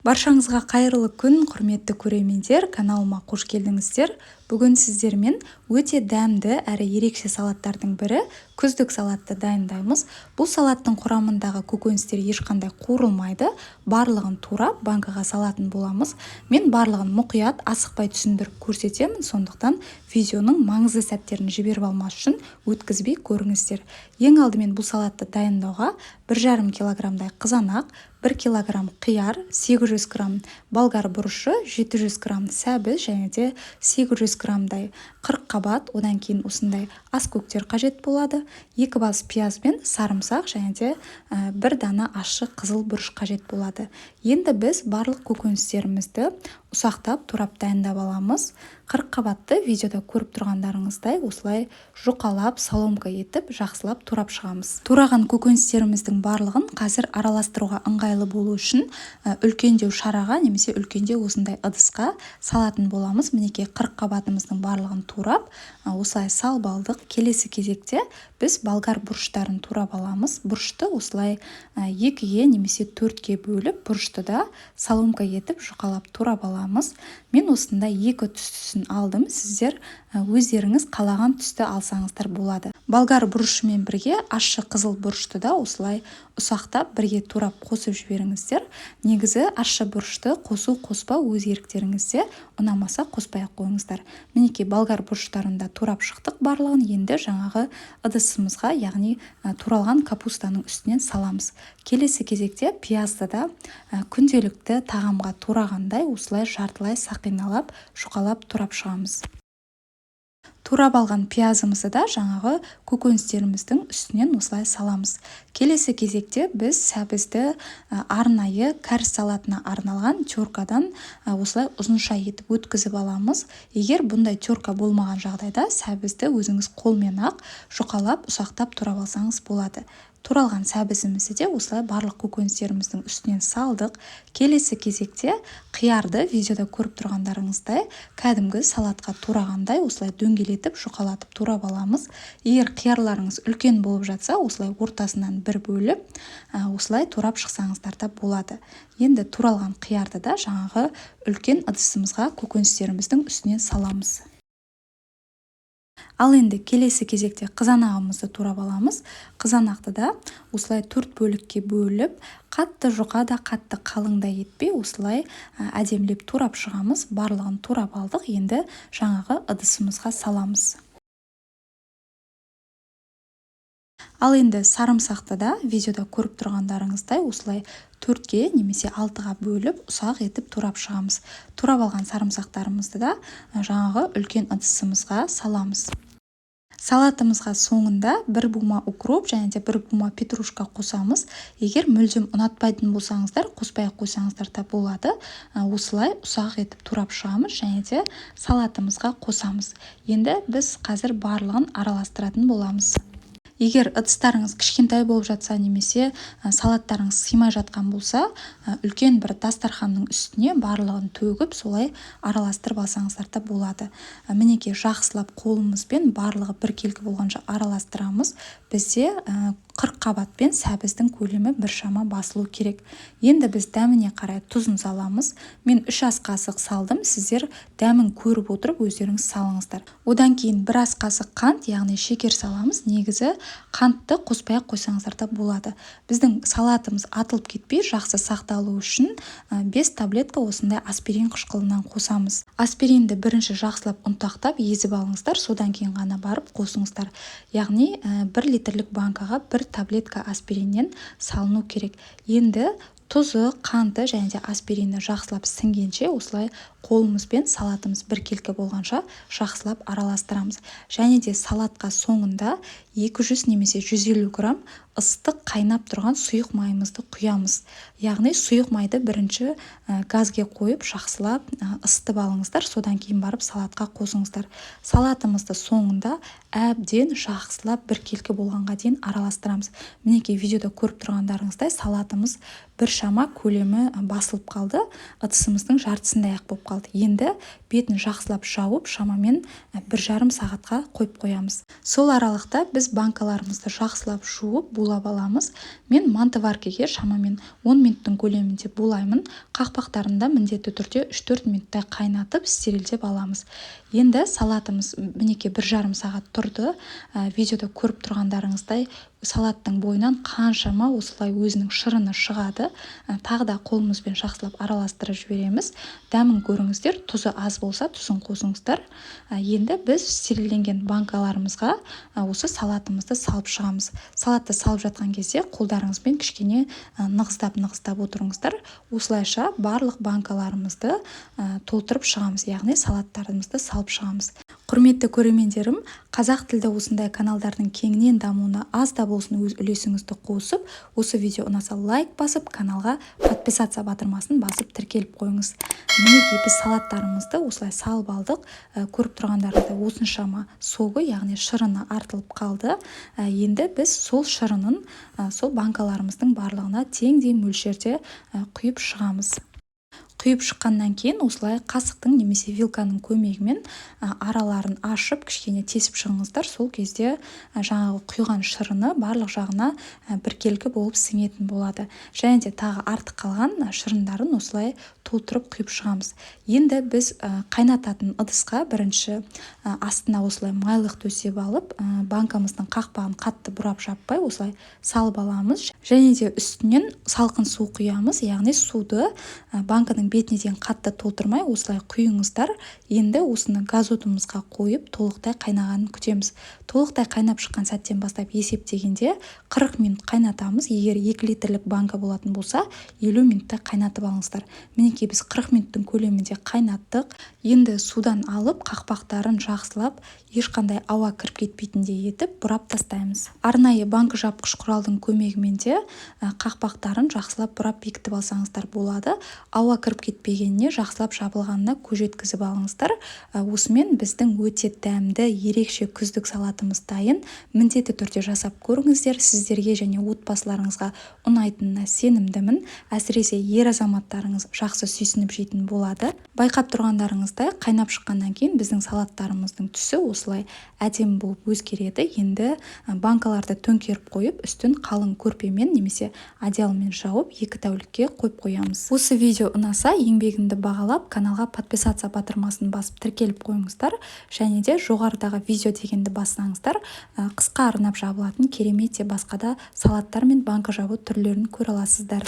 Баршаңызға қайырлы күн, құрметті көрермендер! Каналыма қош келдіңіздер! Бүгін сіздермен өте дәмді әрі ерекше салаттардың бірі күздік салатты дайындаймыз. Бұл салаттың құрамындағы көкөністер ешқандай қуырылмайды, барлығын турап банкаға салатын боламыз. Мен барлығын мұқият, асықпай түсіндіріп көрсетемін, сондықтан видеоның маңызды сәттерін жіберіп алмас үшін өткізбей көріңіздер. Ең алдымен бұл салатты дайындауға 1,5 килограммдай қызанақ, 1 килограмм қияр, 800 грамм болгар бұрышы, 700 грамм сәбіз және де 800 граммдай қырыққабат, одан кейін осындай аскөктер қажет болады, 2 бас пияз бен сарымсақ және де 1 дана ащы қызыл бұрыш қажет болады. Енді біз барлық көкөністерімізді ұсақтап турап дайындап аламыз. Қырыққабатты видеода көріп тұрғандарыңыздай осылай жұқалап, соломка етіп, жақсылап турап шығамыз. Тураған көкөністеріміздің барлығын қазір араластыруға ыңғайлы болу үшін үлкендеу шараға немесе үлкендеу осындай ыдысқа салатын боламыз. Мінекей, қырыққабатымыздың барлығын турап, осылай салып алдық. Келесі кезекте біз болгар бұрыштарын турап аламыз. Бұрышты осылай 2-ге немесе 4-ке бөліп, бұрышты да соломка етіп жұқалап турап аламыз. Мен осындай 2 түстісін алдым. Сіздер өздеріңіз қалаған түсті алсаңыздар болады. Болгар бұрышымен бірге ащы қызыл бұрышты да осылай ұсақтап бірге турап қосып жіберіңіздер. Негізі ащы бұрышты қосу қоспау өз еріктеріңізде, ұнамаса қоспай ақ қойыңыздар. Мінекей, болгар бұрыштарын да турап шықтық барлығын. Енді жаңағы ыдысымызға, яғни туралған капустаның үстінен саламыз. Келесі кезекте пиязды да күнделікті тағамға турағандай осылай жартылай сақиналап, жұқалап турап шығамыз. Турап алған пиязымызды да жаңағы көкөністеріміздің үстінен осылай саламыз. Келесі кезекте біз сәбізді арнайы кәріс салатына арналған теркадан осылай ұзынша етіп өткізіп аламыз. Егер бұндай терка болмаған жағдайда сәбізді өзіңіз қолмен ақ жұқалап, ұсақтап турап алсаңыз болады. Туралған сәбізімізді де осылай барлық көкөністеріміздің үстінен салдық. Келесі кезекте қиярды видеода көріп тұрғандарыңыздай кәдімгі салатқа турағандай осылай дөңгелетіп, жұқалатып турап аламыз. Егер қиярларыңыз үлкен болып жатса, осылай ортасынан бір бөліп, осылай турап шықсаңыздар да болады. Енді туралған қиярды да жаңағы үлкен ыдысымызға көкөністеріміздің үстінен саламыз. Ал енді келесі кезекте қызанағымызды турап аламыз. Қызанақты да осылай 4 бөлікке бөліп, қатты жұқа да, қатты қалың да етпей, осылай әдемілеп турап шығамыз. Барлығын турап алдық, енді жаңағы ыдысымызға саламыз. Ал енді сарымсақты да видеода көріп тұрғандарыңыздай осылай 4-ке немесе 6-ға бөліп, ұсақ етіп турап шығамыз. Турап алған сарымсақтарымызды да жаңағы үлкен ыдысымызға саламыз. Салатымызға соңында 1 бума укроп және де 1 бума петрушка қосамыз. Егер мүлдем ұнатпайтын болсаңыздар, қоспай ақ қойсаңыздар да болады. Осылай ұсақ етіп турап шығамыз және де салатымызға қосамыз. Енді біз қазір барлығын араластыратын боламыз. Егер ыдыстарыңыз кішкентай болып жатса немесе салаттарыңыз сыймай жатқан болса, үлкен бір дастарханның үстіне барлығын төгіп, солай араластырып алсаңыздар да болады. Мінекей, жақсылап қолымызбен барлығы біркелкі болғанша араластырамыз. Бізде қырыққабат пен сәбіздің көлемі біршама басылу керек. Енді біз дәміне қарай тұзын саламыз. Мен 3 ас қасық салдым, сіздер дәмін көріп отырып өздеріңіз салыңыздар. Одан кейін 1 ас қасық қант, яғни шекер саламыз. Негізі қантты қоспай ақ қойсаңыздар да болады. Біздің салатымыз атылып кетпей, жақсы сақталу үшін 5 таблетка осындай аспирин қышқылынан қосамыз. Аспиринді бірінші жақсылап ұнтақтап езіп алыңыздар, содан кейін ғана барып қосыңыздар. Яғни 1 литрлік банкаға 1 таблетка аспириннен салыну керек. Енді тұзы, қанты және де аспирині жақсылап сіңгенше осылай қолымызбен салатымыз біркелкі болғанша жақсылап араластырамыз. Және де салатқа соңында 200 немесе 150 грамм ыстық қайнап тұрған сұйық майымызды құямыз. Яғни сұйық майды бірінші газге қойып жақсылап ысытып алыңыздар, содан кейін барып салатқа қосыңыздар. Салатымызды соңында әбден жақсылап біркелкі болғанға дейін араластырамыз. Мінекей, видеода көріп тұрғандарыңыздай салатымыз біршама көлемі басылып қалды, ыдысымыздың жартысындай ақ болып қалды. Енді бетін жақсылап жауып, шамамен 1,5 сағатқа қойып қоямыз. Сол аралықта біз банкаларымызды жақсылап жуып, булап аламыз. Мен мантоваркаге шамамен 10 минуттың көлемінде булаймын. Қақпақтарын да міндетті түрде 3-4 минуттай қайнатып, стерилдеп аламыз. Енді салатымыз мінекей 1,5 сағат тұрды. Видеода көріп тұрғандарыңыздай, салаттың бойынан қаншама осылай өзінің шырыны шығады. Тағы да қолымызбен жақсылап араластырып жібереміз. Дәмін көріңіздер, тұзы аз болса, тұзын қосыңыздар. Енді біз стерилденген банкаларымызға осы салатымызды салып шығамыз. Салатты салып жатқан кезде қолдарыңызбен кішкене нығыздап-нығыздап отырыңыздар. Осылайша барлық банкаларымызды толтырып шығамыз, яғни салаттарымызды салып шығамыз. Құрметті көрермендерім, қазақ тілді осындай каналдардың кеңінен дамуына аз да болсын өз үлесіңізді қосып, осы видео ұнаса, лайк басып, каналға подписаться батырмасын басып, тіркеліп қойыңыз. Мінекей, біз салаттарымызды осылай салып алдық. Көріп тұрғандарыңыздай, осыншама согы, яғни шырыны артылып қалды. Енді біз сол шырынын сол банкаларымыздың барлығына теңдей мөлшерде құйып шығамыз. Құйып шыққаннан кейін осылай қасықтың немесе вилканың көмегімен араларын ашып, кішкене тесіп шығыңыздар. Сол кезде жаңағы құйған шырыны барлық жағына біркелкі болып сіңетін болады. Және де тағы артық қалған шырындарын осылай толтырып құйып шығамыз. Енді біз қайнататын ыдысқа бірінші астына осылай майлық төсеп алып, банкамыздың қақпағын қатты бұрап жаппай, осылай салып аламыз. Және де үстінен салқын су құямыз, яғни суды банканың бетіне дейін қатты толтырмай, осылай құйыңыздар. Енді осыны газ отымызға қойып, толықтай қайнағанын күтеміз. Толықтай қайнап шыққан сәттен бастап есептегенде 40 минут қайнатамыз. Егер 2 литрлік банка болатын болса, 50 минуттай қайнатып алыңыздар. Мінекей, біз 40 минуттың көлемінде қайнаттық. Енді судан алып, қақпақтарын жақсылап, ешқандай ауа кіріп кетпейтіндей етіп бұрап тастаймыз. Арнайы банка жапқыш құралдың көмегімен де қақпақтарын жақсылап бұрап бекітіп алсаңыздар болады. Ауа кіріп кетпегеніне, жақсылап жабылғанына көз жеткізіп алыңыздар. Осымен біздің өте дәмді, ерекше күздік салатымыз дайын. Міндетті түрде жасап көріңіздер. Сіздерге және отбасыларыңызға ұнайтынына сенімдімін. Әсіресе ер азаматтарыңыз жақсы сүйсініп жейтін болады. Байқап тұрғандарыңыздай, қайнап шыққаннан кейін біздің салаттарымыздың түсі осылай әдемі болып өзгереді. Енді банкаларды төңкеріп қойып, үстін қалың көрпемен немесе одеялмен жауып, 2 тәулікке қойып қоямыз. Осы видео ұнаса, еңбегімді бағалап, каналға подписаться батырмасын басып, тіркеліп қойыңыздар. Және де жоғарыдағы видео дегенді бассаңыздар, қысқа арнап жабылатын керемет те басқа да салаттар мен банка жабу түрлерін көре аласыздар.